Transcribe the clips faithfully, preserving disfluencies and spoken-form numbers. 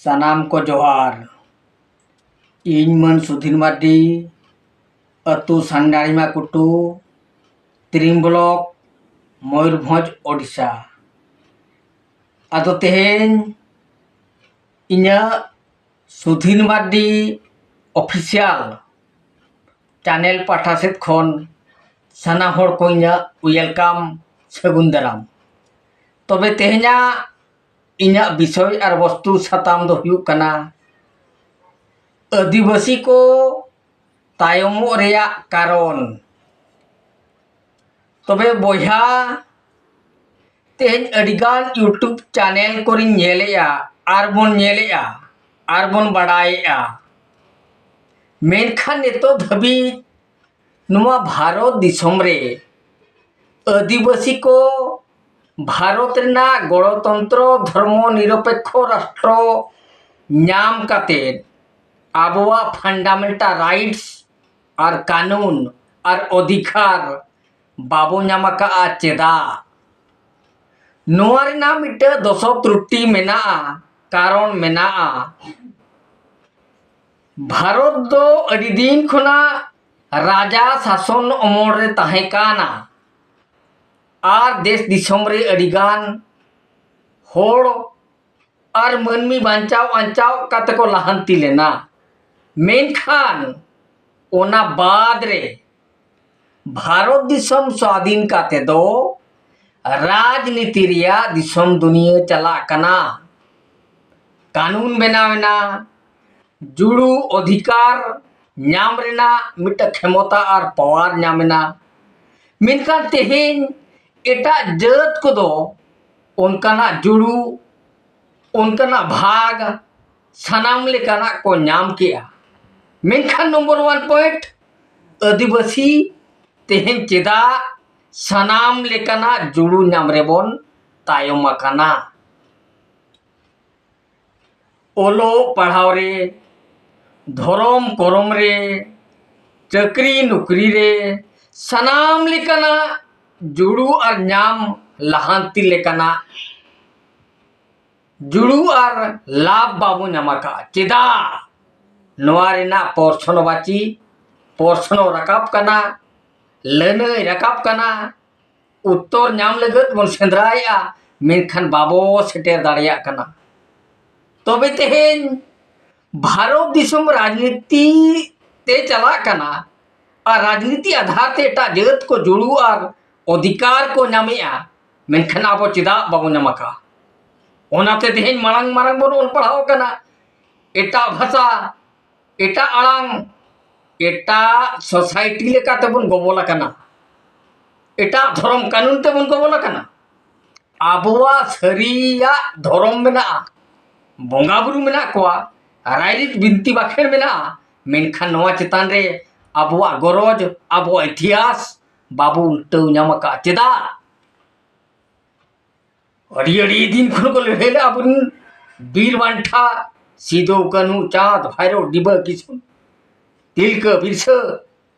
ᱥᱟᱱᱟᱢ ᱠᱚ ᱡᱚᱦᱟᱨ᱾ ᱤᱧ ᱢᱟᱹᱱ ᱥᱩᱫᱷᱤᱨ ᱢᱟᱨᱰᱤ, ᱟᱹᱛᱩ ᱥᱟᱱᱰᱟᱲᱤᱢᱟ ᱠᱩᱴᱩ, ᱛᱨᱤᱢ ᱵᱞᱚᱠ, ᱢᱚᱭᱩᱨᱵᱷᱚᱸᱡᱽ, ᱳᱰᱤᱥᱟ᱾ ᱟᱫᱚ ᱛᱮᱦᱮᱧ ᱤᱧᱟᱹᱜ ᱥᱩᱫᱷᱤᱨ ᱢᱟᱨᱰᱤ ᱚᱯᱷᱤᱥᱤᱭᱟᱞ ᱪᱮᱱᱮᱞ ᱯᱟᱦᱴᱟ ᱥᱮᱫ ᱠᱷᱚᱱ ᱥᱟᱱᱟᱢ ᱦᱚᱲ ᱠᱚ ᱤᱧᱟᱹᱜ ᱣᱮᱞᱠᱟᱢ, ᱥᱟᱹᱜᱩᱱ ᱫᱟᱨᱟᱢ᱾ ᱛᱚᱵᱮ ᱛᱮᱦᱮᱧᱟᱜ ᱤᱧᱟᱹᱜ ᱵᱤᱥᱚᱭ ᱟᱨ ᱵᱚᱥᱛᱩ ᱥᱟᱛᱟᱢ ᱫᱚ ᱦᱩᱭᱩᱜ ᱠᱟᱱᱟ ᱟᱹᱫᱤᱵᱟᱹᱥᱤ ᱠᱚ ᱛᱟᱭᱚᱢᱚᱜ ᱨᱮᱭᱟᱜ ᱠᱟᱨᱚᱱ᱾ ᱛᱚᱵᱮ ᱵᱚᱭᱦᱟ, ᱛᱮᱦᱮᱧ ᱟᱹᱰᱤᱜᱟᱱ YouTube ᱪᱮᱱᱮᱞ ᱠᱚᱨᱮᱧ ᱧᱮᱞᱮᱜᱼᱟ ᱟᱨ ᱵᱚᱱ ᱧᱮᱞᱮᱜᱼᱟ ᱟᱨ ᱵᱚᱱ ᱵᱟᱲᱟᱭᱮᱜᱼᱟ, ᱢᱮᱱᱠᱷᱟᱱ ᱱᱤᱛᱚᱜ ᱫᱷᱟᱹᱵᱤᱡ ᱱᱚᱣᱟ ᱵᱷᱟᱨᱚᱛ ᱫᱤᱥᱚᱢ ᱨᱮ ᱟᱹᱫᱤᱵᱟᱹᱥᱤ ᱠᱚ ᱵᱷᱟᱨᱚᱛ ᱨᱮᱱᱟᱜ ᱜᱚᱬᱚᱛᱚᱱᱛᱨᱚ ᱫᱷᱚᱨᱢᱚ ᱱᱤᱨᱚᱯᱮᱠᱠᱷᱚ ᱨᱟᱥᱴᱨᱚ ᱧᱟᱢ ᱠᱟᱛᱮ ᱟᱵᱚᱣᱟᱜ ᱯᱷᱟᱱᱰᱟᱢᱮᱱᱴᱟᱞ ᱨᱟᱭᱤᱴᱥ ᱟᱨ ᱠᱟᱹᱱᱩᱱ ᱟᱨ ᱚᱫᱷᱤᱠᱟᱨ ᱵᱟᱵᱚ ᱧᱟᱢ ᱟᱠᱟᱫᱼᱟ᱾ ᱪᱮᱫᱟᱜ? ᱱᱚᱣᱟ ᱨᱮᱱᱟᱜ ᱢᱤᱫᱴᱟᱹᱝ ᱫᱚᱥᱚ ᱛᱨᱩᱴᱤ ᱢᱮᱱᱟᱜᱼᱟ, ᱠᱟᱨᱚᱱ ᱢᱮᱱᱟᱜᱼᱟ᱾ ᱵᱷᱟᱨᱚᱛ ᱫᱚ ᱟᱹᱰᱤ ᱫᱤᱱ ᱠᱷᱚᱱᱟᱜ ᱨᱟᱡᱟ ᱥᱟᱥᱚᱱ ᱚᱢᱚᱞ ᱨᱮ ᱛᱟᱦᱮᱸ ᱠᱟᱱᱟ ᱟᱨ ᱫᱮᱥ ᱫᱤᱥᱚᱢ ᱨᱮ ᱟᱹᱰᱤᱜᱟᱱ ᱦᱚᱲ ᱟᱨ ᱢᱟᱹᱱᱢᱤ ᱵᱟᱧᱪᱟᱣ ᱟᱧᱪᱟᱣ ᱠᱟᱛᱮ ᱠᱚ ᱞᱟᱦᱟᱱᱛᱤ ᱞᱮᱱᱟ᱾ ᱢᱮᱱᱠᱷᱟᱱ ᱚᱱᱟ ᱵᱟᱫ ᱨᱮ ᱵᱷᱟᱨᱚᱛ ᱫᱤᱥᱚᱢ ᱥᱣᱟᱫᱷᱤᱱ ᱠᱟᱛᱮ ᱫᱚ ᱨᱟᱡᱽᱱᱤᱛᱤ ᱨᱮᱭᱟᱜ ᱫᱤᱥᱚᱢ ᱫᱩᱱᱤᱭᱟᱹ ᱪᱟᱞᱟᱜ ᱠᱟᱱᱟ᱾ ᱠᱟᱹᱱᱩᱱ ᱵᱮᱱᱟᱣ ᱮᱱᱟ, ᱡᱩᱲᱩ ᱚᱫᱷᱤᱠᱟᱨ ᱧᱟᱢ ᱨᱮᱱᱟᱜ ᱢᱤᱫᱴᱟᱝ ᱠᱷᱮᱢᱚᱛᱟ ᱟᱨ ᱯᱟᱣᱟᱨ ᱧᱟᱢ ᱮᱱᱟ᱾ ᱢᱮᱱᱠᱷᱟᱱ ᱛᱮᱦᱮᱧ ᱮᱴᱟᱜ ᱡᱟᱹᱛ ᱠᱚᱫᱚ ᱚᱱᱠᱟᱱᱟᱜ ᱡᱩᱲᱩ, ᱚᱱᱠᱟᱱᱟᱜ ᱵᱷᱟᱜᱽ, ᱥᱟᱱᱟᱢ ᱞᱮᱠᱟᱱᱟᱜ ᱠᱚ ᱧᱟᱢ ᱠᱮᱜᱼᱟ᱾ ᱢᱮᱱᱠᱷᱟᱱ ᱱᱚᱢᱵᱚᱨ ᱚᱣᱟᱱ ᱯᱚᱭᱮᱱᱴ, ᱟᱹᱫᱤᱵᱟᱹᱥᱤ ᱛᱮᱦᱮᱧ ᱪᱮᱫᱟᱜ ᱥᱟᱱᱟᱢ ᱞᱮᱠᱟᱱᱟᱜ ᱡᱩᱲᱩ ᱧᱟᱢ ᱨᱮᱵᱚᱱ ᱛᱟᱭᱚᱢ ᱟᱠᱟᱱᱟ? ᱚᱞᱚᱜ ᱯᱟᱲᱦᱟᱣ ᱨᱮ, ᱫᱷᱚᱨᱚᱢ ᱠᱚᱨᱚᱢ ᱨᱮ, ᱪᱟᱹᱠᱨᱤ ᱱᱚᱠᱨᱤ ᱨᱮ, ᱥᱟᱱᱟᱢ ᱞᱮᱠᱟᱱᱟᱜ ᱡᱩᱲᱩ ᱟᱨ ᱧᱟᱢ ᱞᱟᱦᱟᱱᱛᱤ ᱞᱮᱠᱟᱱᱟᱜ ᱡᱩᱲᱩ ᱟᱨ ᱞᱟᱵᱷ ᱵᱟᱵᱚ ᱧᱟᱢ ᱟᱠᱟᱫᱼᱟ᱾ ᱪᱮᱫᱟᱜ? ᱱᱚᱣᱟ ᱨᱮᱱᱟᱜ ᱯᱨᱚᱥᱱᱚᱵᱟᱪᱤ ᱯᱨᱚᱥᱱᱚ ᱨᱟᱠᱟᱵ ᱠᱟᱱᱟ, ᱞᱟᱹᱱᱟᱹᱭ ᱨᱟᱠᱟᱵ ᱠᱟᱱᱟ, ᱩᱛᱛᱚᱨ ᱧᱟᱢ ᱞᱟᱹᱜᱤᱫ ᱵᱚᱱ ᱥᱮᱸᱫᱽᱨᱟᱭᱮᱫᱼᱟ, ᱢᱮᱱᱠᱷᱟᱱ ᱵᱟᱵᱚ ᱥᱮᱴᱮᱨ ᱫᱟᱲᱮᱭᱟᱜ ᱠᱟᱱᱟ᱾ ᱛᱚᱵᱮ ᱛᱮᱦᱮᱧ ᱵᱷᱟᱨᱚᱛ ᱫᱤᱥᱚᱢ ᱨᱟᱡᱽᱱᱤᱛᱤ ᱛᱮ ᱪᱟᱞᱟᱜ ᱠᱟᱱᱟ ᱟᱨ ᱨᱟᱡᱽᱱᱤᱛᱤ ᱟᱫᱷᱟᱨ ᱛᱮ ᱮᱴᱟᱜ ᱡᱟᱹᱛ ᱠᱚ ᱡᱩᱲᱩ ᱟᱨ ᱚᱫᱷᱤᱠᱟᱨ ᱠᱚ ᱧᱟᱢᱮᱜᱼᱟ, ᱢᱮᱱᱠᱷᱟᱱ ᱟᱵᱚ ᱪᱮᱫᱟᱜ ᱵᱟᱵᱚ ᱧᱟᱢ ᱟᱠᱟᱫᱼᱟ? ᱚᱱᱟᱛᱮ ᱛᱮᱦᱮᱧ ᱢᱟᱲᱟᱝ ᱢᱟᱲᱟᱝ ᱵᱚᱱ ᱚᱞ ᱯᱟᱲᱦᱟᱣ ᱠᱟᱱᱟ, ᱮᱴᱟᱜ ᱵᱷᱟᱥᱟ, ᱮᱴᱟᱜ ᱟᱲᱟᱝ, ᱮᱴᱟᱜ ᱥᱳᱥᱟᱭᱴᱤ ᱞᱮᱠᱟ ᱛᱮᱵᱚᱱ ᱜᱚᱵᱚᱞ ᱟᱠᱟᱱᱟ, ᱮᱴᱟᱜ ᱫᱷᱚᱨᱚᱢ ᱠᱟᱹᱱᱩᱱ ᱛᱮᱵᱚᱱ ᱜᱚᱵᱚᱞ ᱟᱠᱟᱱᱟ᱾ ᱟᱵᱚᱣᱟᱜ ᱥᱟᱹᱨᱤᱭᱟᱜ ᱫᱷᱚᱨᱚᱢ ᱢᱮᱱᱟᱜᱼᱟ, ᱵᱚᱸᱜᱟ ᱵᱩᱨᱩ ᱢᱮᱱᱟᱜ ᱠᱚᱣᱟ, ᱨᱟᱭᱨᱤᱛ ᱵᱤᱱᱛᱤ ᱵᱟᱠᱷᱮᱲ ᱢᱮᱱᱟᱜᱼᱟ, ᱢᱮᱱᱠᱷᱟᱱ ᱱᱚᱣᱟ ᱪᱮᱛᱟᱱ ᱨᱮ ᱟᱵᱚᱣᱟᱜ ᱜᱚᱨᱚᱡᱽ, ᱟᱵᱚᱣᱟᱜ ᱤᱛᱤᱦᱟᱥ ᱵᱟᱵᱚ ᱩᱞᱴᱟᱹᱣ ᱧᱟᱢ ᱟᱠᱟᱫᱼᱟ᱾ ᱪᱮᱫᱟᱜ? ᱟᱹᱰᱤ ᱟᱹᱰᱤ ᱫᱤᱱ ᱠᱷᱚᱱ ᱠᱚ ᱞᱟᱹᱲᱦᱟᱹᱭ ᱞᱮᱫᱼᱟ ᱟᱵᱚᱨᱮᱱ ᱵᱤᱨ ᱵᱟᱱᱴᱟ ᱥᱤᱫᱩ, ᱠᱟᱹᱱᱦᱩ, ᱪᱟᱸᱫᱽ, ᱵᱷᱟᱭᱨᱳ, ᱰᱤᱵᱟᱹ, ᱠᱤᱥᱩᱱ, ᱛᱤᱞᱠᱟᱹ, ᱵᱤᱨᱥᱟᱹ᱾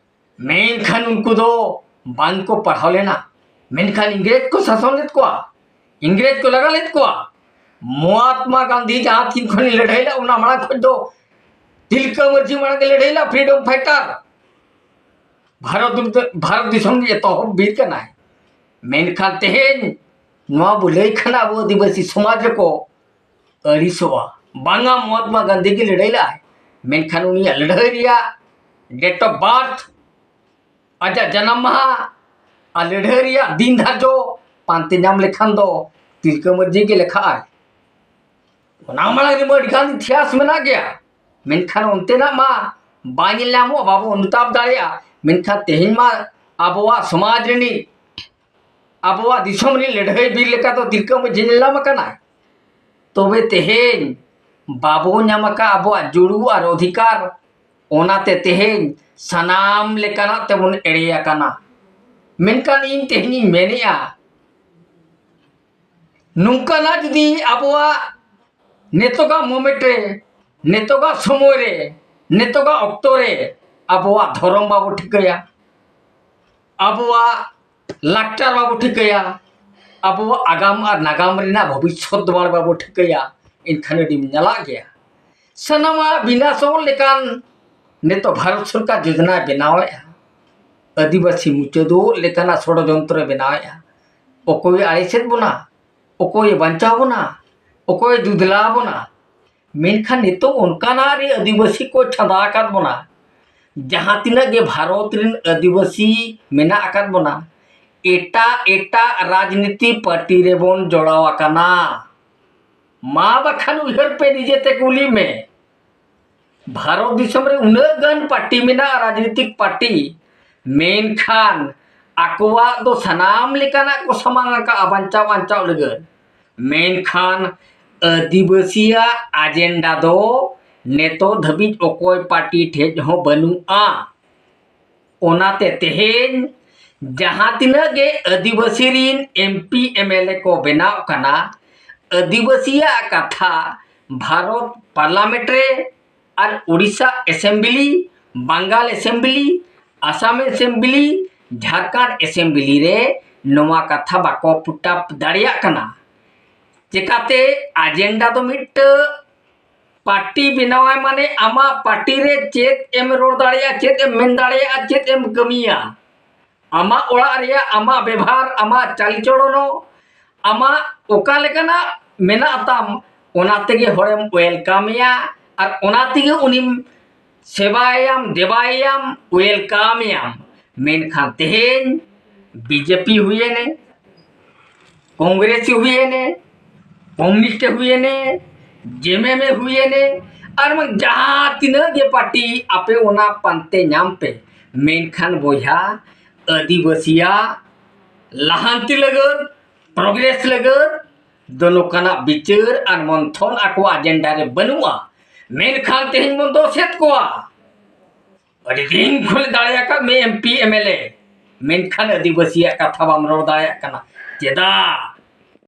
ᱢᱮᱱᱠᱷᱟᱱ ᱩᱱᱠᱩ ᱫᱚ ᱵᱟᱝ ᱠᱚ ᱯᱟᱲᱦᱟᱣ ᱞᱮᱱᱟ, ᱢᱮᱱᱠᱷᱟᱱ ᱤᱝᱨᱮᱡᱽ ᱠᱚ ᱥᱟᱥᱚᱱ ᱞᱮᱫ ᱠᱚᱣᱟ, ᱤᱝᱨᱮᱡᱽ ᱠᱚ ᱞᱟᱜᱟ ᱞᱮᱫ ᱠᱚᱣᱟ᱾ ᱢᱚᱦᱟᱛᱢᱟ ᱜᱟᱱᱫᱷᱤ ᱡᱟᱦᱟᱸ ᱛᱤᱱ ᱠᱷᱚᱱᱮ ᱞᱟᱹᱲᱦᱟᱹᱭ ᱞᱮᱫᱼᱟ, ᱚᱱᱟ ᱢᱟᱲᱟᱝ ᱠᱷᱚᱱ ᱫᱚ ᱛᱤᱞᱠᱟᱹ ᱢᱟᱹᱡᱷᱤ ᱢᱟᱲᱟᱝ ᱮ ᱞᱟᱹᱲᱦᱟᱹᱭ ᱞᱮᱫᱼᱟ, freedom fighter᱾ ᱵᱷᱟᱨᱚᱛ ᱫᱤ-, ᱵᱷᱟᱨᱚᱛ ᱫᱤᱥᱚᱢ ᱨᱮ ᱮᱛᱚᱦᱚᱵ ᱵᱤᱨ ᱠᱟᱱᱟᱭ᱾ ᱢᱮᱱᱠᱷᱟᱱ ᱛᱮᱦᱮᱧ ᱱᱚᱣᱟ ᱵᱚ ᱞᱟᱹᱭ ᱠᱷᱟᱱ ᱟᱵᱚ ᱟᱹᱫᱤᱵᱟᱹᱥᱤ ᱥᱚᱢᱟᱡᱽ ᱨᱮᱠᱚ ᱟᱹᱲᱤᱥᱚᱜᱼᱟ᱾ ᱵᱟᱝᱟ, ᱢᱚᱦᱟᱛᱢᱟ ᱜᱟᱱᱫᱷᱤ ᱜᱮ ᱞᱟᱹᱲᱦᱟᱹᱭ ᱞᱮᱫᱼᱟᱭ, ᱢᱮᱱᱠᱷᱟᱱ ᱩᱱᱤᱭᱟᱜ ᱞᱟᱹᱲᱦᱟᱹᱭ ᱨᱮᱭᱟᱜ date of birth, ᱟᱡᱟᱜ ᱡᱟᱱᱟᱢ ᱢᱟᱦᱟ ᱟᱨ ᱞᱟᱹᱲᱦᱟᱹᱭ ᱨᱮᱭᱟᱜ ᱫᱤᱱ ᱫᱷᱟᱨᱡᱚ ᱯᱟᱱᱛᱮ ᱧᱟᱢ ᱞᱮᱠᱷᱟᱱ ᱫᱚ ᱛᱤᱞᱠᱟᱹ ᱢᱟᱹᱡᱷᱤ ᱜᱮ ᱞᱮᱠᱷᱟᱜᱼᱟᱭ᱾ ᱚᱱᱟ ᱢᱟᱲᱟᱝ ᱨᱮᱢᱟ ᱟᱹᱰᱤ ᱜᱟᱱ ᱤᱛᱤᱦᱟᱥ ᱢᱮᱱᱟᱜ ᱜᱮᱭᱟ, ᱢᱮᱱᱠᱷᱟᱱ ᱚᱱᱛᱮᱱᱟᱜ ᱢᱟ ᱵᱟᱭ ᱧᱮᱞ ᱧᱟᱢᱚᱜᱼᱟ, ᱵᱟᱵᱚ ᱚᱱᱩᱛᱟᱯ ᱫᱟᱲᱮᱭᱟᱜᱼᱟ᱾ ᱢᱮᱱᱠᱷᱟᱱ ᱛᱮᱦᱮᱧ ᱢᱟ ᱟᱵᱚᱣᱟᱜ ᱥᱚᱢᱟᱡᱽ ᱨᱤᱱᱤᱡ, ᱟᱵᱚᱣᱟᱜ ᱫᱤᱥᱚᱢ ᱨᱤᱱᱤᱡ ᱞᱟᱹᱲᱦᱟᱹᱭ ᱵᱤᱨ ᱞᱮᱠᱟ ᱫᱚ ᱛᱤᱞᱠᱟᱹ ᱢᱟᱹᱡᱷᱤ ᱧᱮᱞ ᱧᱟᱢ ᱟᱠᱟᱱᱟᱭ᱾ ᱛᱚᱵᱮ ᱛᱮᱦᱮᱧ ᱵᱟᱵᱚ ᱧᱟᱢ ᱟᱠᱟᱫ ᱟᱵᱚᱣᱟᱜ ᱡᱩᱲᱩ ᱟᱨ ᱚᱫᱷᱤᱠᱟᱨ, ᱚᱱᱟᱛᱮ ᱛᱮᱦᱮᱧ ᱥᱟᱱᱟᱢ ᱞᱮᱠᱟᱱᱟᱜ ᱛᱮᱵᱚᱱ ᱮᱲᱮ ᱟᱠᱟᱱᱟ᱾ ᱢᱮᱱᱠᱷᱟᱱ ᱤᱧ ᱛᱮᱦᱮᱧᱤᱧ ᱢᱮᱱᱮᱜᱼᱟ, ᱱᱚᱝᱠᱟᱱᱟᱜ ᱡᱩᱫᱤ ᱟᱵᱚᱣᱟᱜ ᱱᱤᱛᱚᱜᱟᱜ moment ᱨᱮ, ᱱᱤᱛᱚᱜᱟᱜ ᱥᱚᱢᱚᱭ ᱨᱮ, ᱱᱤᱛᱚᱜᱟᱜ ᱚᱠᱛᱚ ᱨᱮ ᱟᱵᱚᱣᱟᱜ ᱫᱷᱚᱨᱚᱢ ᱵᱟᱵᱚ ᱴᱷᱤᱠᱟᱹᱭᱟ, ᱟᱵᱚᱣᱟᱜ ᱞᱟᱠᱪᱟᱨ ᱵᱟᱵᱚ ᱴᱷᱤᱠᱟᱹᱭᱟ, ᱟᱵᱚᱣᱟᱜ ᱟᱜᱟᱢ ᱟᱨ ᱱᱟᱜᱟᱢ ᱨᱮᱱᱟᱜ ᱵᱷᱚᱵᱤᱥᱥᱚᱛ ᱫᱚ ᱵᱟᱵᱚ ᱴᱷᱤᱠᱟᱹᱭᱟ, ᱮᱱᱠᱷᱟᱱ ᱟᱹᱰᱤᱢ ᱧᱟᱞᱟᱜ ᱜᱮᱭᱟ᱾ ᱥᱟᱱᱟᱢᱟᱜ ᱵᱤᱱᱟᱥᱚᱜ ᱞᱮᱠᱟᱱ ᱱᱤᱛᱚᱜ ᱵᱷᱟᱨᱚᱛ ᱥᱚᱨᱠᱟᱨ ᱡᱳᱡᱚᱱᱟᱭ ᱵᱮᱱᱟᱣᱮᱫᱼᱟ, ᱟᱹᱫᱤᱵᱟᱹᱥᱤ ᱢᱩᱪᱟᱹᱫᱚᱜ ᱞᱮᱠᱟᱱᱟᱜ ᱥᱚᱲᱚᱡᱚᱱᱛᱨᱚᱭ ᱵᱮᱱᱟᱣᱮᱫᱼᱟ᱾ ᱚᱠᱚᱭᱮ ᱟᱲᱮᱥᱮᱫ ᱵᱚᱱᱟ, ᱚᱠᱚᱭᱮ ᱵᱟᱧᱪᱟᱣ ᱵᱚᱱᱟ, ᱚᱠᱚᱭᱮ ᱫᱩᱫᱽᱞᱟ ᱵᱚᱱᱟ, ᱢᱮᱱᱠᱷᱟᱱ ᱱᱤᱛᱚᱜ ᱚᱱᱠᱟᱱᱟᱜ ᱨᱮ ᱟᱹᱫᱤᱵᱟᱹᱥᱤ ᱠᱚ ᱪᱷᱟᱸᱫᱟ ᱟᱠᱟᱫ ᱵᱚᱱᱟ᱾ ᱡᱟᱦᱟᱸ ᱛᱤᱱᱟᱹᱜ ᱜᱮ ᱵᱷᱟᱨᱚᱛ ᱨᱮᱱ ᱟᱹᱫᱤᱵᱟᱹᱥᱤ ᱢᱮᱱᱟᱜ ᱟᱠᱟᱫ ᱵᱚᱱᱟ, ᱮᱴᱟᱜ ᱮᱴᱟᱜ ᱨᱟᱡᱽᱱᱤᱛᱤ ᱯᱟᱨᱴᱤ ᱨᱮᱵᱚᱱ ᱡᱚᱲᱟᱣ ᱟᱠᱟᱱᱟ᱾ ᱢᱟ ᱵᱟᱠᱷᱟᱱ ᱩᱭᱦᱟᱹᱨ ᱯᱮ, ᱱᱤᱡᱮᱛᱮ ᱠᱩᱞᱤ ᱢᱮ᱾ ᱵᱷᱟᱨᱚᱛ ᱫᱤᱥᱚᱢ ᱨᱮ ᱩᱱᱟᱹᱜ ᱜᱟᱱ ᱯᱟᱨᱴᱤ ᱢᱮᱱᱟᱜᱼᱟ, ᱨᱟᱡᱽᱱᱤᱛᱤᱠ ᱯᱟᱨᱴᱤ, ᱢᱮᱱᱠᱷᱟᱱ ᱟᱠᱚᱣᱟᱜ ᱫᱚ ᱥᱟᱱᱟᱢ ᱞᱮᱠᱟᱱᱟᱜ ᱠᱚ ᱥᱟᱢᱟᱝ ᱟᱠᱟᱫᱼᱟ ᱵᱟᱧᱪᱟᱣ ᱵᱟᱧᱪᱟᱣ ᱞᱟᱹᱜᱤᱫ᱾ ᱢᱮᱱᱠᱷᱟᱱ ᱟᱹᱫᱤᱵᱟᱹᱥᱤᱭᱟᱜ ᱟᱡᱮᱱᱰᱟ ᱫᱚ ᱱᱤᱛᱚᱜ ᱫᱷᱟᱹᱵᱤᱡ ᱚᱠᱚᱭ ᱯᱟᱨᱴᱤ ᱴᱷᱮᱡ ᱦᱚᱸ ᱵᱟᱹᱱᱩᱜᱼᱟ᱾ ᱚᱱᱟᱛᱮ ᱛᱮᱦᱮᱧ ᱡᱟᱦᱟᱸ ᱛᱤᱱᱟᱹᱜ ᱜᱮ ᱟᱹᱫᱤᱵᱟᱹᱥᱤ ᱨᱤᱱ M P M L A ᱠᱚ ᱵᱮᱱᱟᱣ ᱠᱟᱱᱟ, ᱟᱹᱫᱤᱵᱟᱹᱥᱤᱭᱟᱜ ᱠᱟᱛᱷᱟ ᱵᱷᱟᱨᱚᱛ ᱯᱟᱨᱞᱟᱢᱮᱱᱴ ᱨᱮ ᱟᱨ Odisha assembly, Bengal assembly, Assam assembly, Jharkhand assembly ᱨᱮ ᱱᱚᱣᱟ ᱠᱟᱛᱷᱟ ᱵᱟᱠᱚ ᱯᱩᱴᱟᱯ ᱫᱟᱲᱮᱭᱟᱜ ᱠᱟᱱᱟ᱾ ᱪᱮᱠᱟᱛᱮ? ᱟᱡᱮᱱᱰᱟ ᱫᱚ ᱢᱤᱫᱴᱟᱹᱝ ᱯᱟᱨᱴᱤ ᱵᱮᱱᱟᱣᱟᱭ ᱢᱟᱱᱮ ᱟᱢᱟᱜ ᱯᱟᱨᱴᱤ ᱨᱮ ᱪᱮᱫ ᱮᱢ ᱨᱚᱲ ᱫᱟᱲᱮᱭᱟᱜᱼᱟ, ᱪᱮᱫ ᱮᱢ ᱢᱮᱱ ᱫᱟᱲᱮᱭᱟᱜᱼᱟ, ᱪᱮᱫ ᱮᱢ ᱠᱟᱹᱢᱤᱭᱟ, ᱟᱢᱟᱜ ᱚᱲᱟᱜ ᱨᱮᱭᱟᱜ, ᱟᱢᱟᱜ ᱵᱮᱵᱷᱟᱨ, ᱟᱢᱟᱜ ᱪᱟᱞᱪᱚᱞᱚᱱ, ᱟᱢᱟᱜ ᱚᱠᱟ ᱞᱮᱠᱟᱱᱟᱜ ᱢᱮᱱᱟᱜ ᱛᱟᱢ, ᱚᱱᱟ ᱛᱮᱜᱮ ᱦᱚᱲᱮᱢ ᱳᱭᱮᱞᱠᱟᱢᱮᱭᱟ ᱟᱨ ᱚᱱᱟ ᱛᱮᱜᱮ ᱩᱱᱤᱢ ᱥᱮᱵᱟᱭᱮᱭᱟᱢ, ᱫᱮᱵᱟᱭᱮᱭᱟᱢ, ᱳᱭᱮᱞᱠᱟᱢᱮᱭᱟᱢ᱾ ᱢᱮᱱᱠᱷᱟᱱ ᱛᱮᱦᱮᱧ ᱵᱤᱡᱮᱯᱤ ᱦᱩᱭᱮᱱᱮ, ᱠᱚᱝᱜᱨᱮᱥᱤ ᱦᱩᱭᱮᱱᱮ, ᱠᱚᱢᱩᱱᱤᱥᱴ ᱦᱩᱭᱮᱱᱮ, ᱡᱮᱢᱮᱢᱮ ᱦᱩᱭᱮᱱᱮ, ᱟᱨ ᱵᱟᱝ ᱡᱟᱦᱟᱸ ᱛᱤᱱᱟᱹᱜ ᱜᱮ ᱯᱟᱨᱴᱤ ᱟᱯᱮ ᱚᱱᱟ ᱯᱟᱱᱛᱮ ᱧᱟᱢ ᱯᱮ, ᱢᱮᱱᱠᱷᱟᱱ ᱵᱚᱭᱦᱟ, ᱟᱹᱫᱤᱵᱟᱹᱥᱤᱭᱟᱜ ᱞᱟᱦᱟᱱᱛᱤ ᱞᱟᱹᱜᱤᱫ, ᱯᱨᱚᱜᱨᱮᱥ ᱞᱟᱹᱜᱤᱫ ᱫᱚ ᱱᱚᱝᱠᱟᱱᱟᱜ ᱵᱤᱪᱟᱹᱨ ᱟᱨ ᱢᱚᱱᱛᱷᱚᱱ ᱟᱠᱚᱣᱟᱜ ᱟᱡᱮᱱᱰᱟ ᱨᱮ ᱵᱟᱹᱱᱩᱜᱼᱟ᱾ ᱢᱮᱱᱠᱷᱟᱱ ᱛᱮᱦᱮᱧ ᱵᱚᱱ ᱫᱳᱥᱮᱫ ᱠᱚᱣᱟ᱾ ᱟᱹᱰᱤ ᱫᱤᱱ ᱠᱷᱚᱱ ᱫᱟᱲᱮ ᱟᱠᱟᱫ ᱢᱮ M P M L A, ᱢᱮᱱᱠᱷᱟᱱ ᱟᱹᱫᱤᱵᱟᱹᱥᱤᱭᱟᱜ ᱠᱟᱛᱷᱟ ᱵᱟᱢ ᱨᱚᱲ ᱫᱟᱲᱮᱭᱟᱜ ᱠᱟᱱᱟ᱾ ᱪᱮᱫᱟᱜ?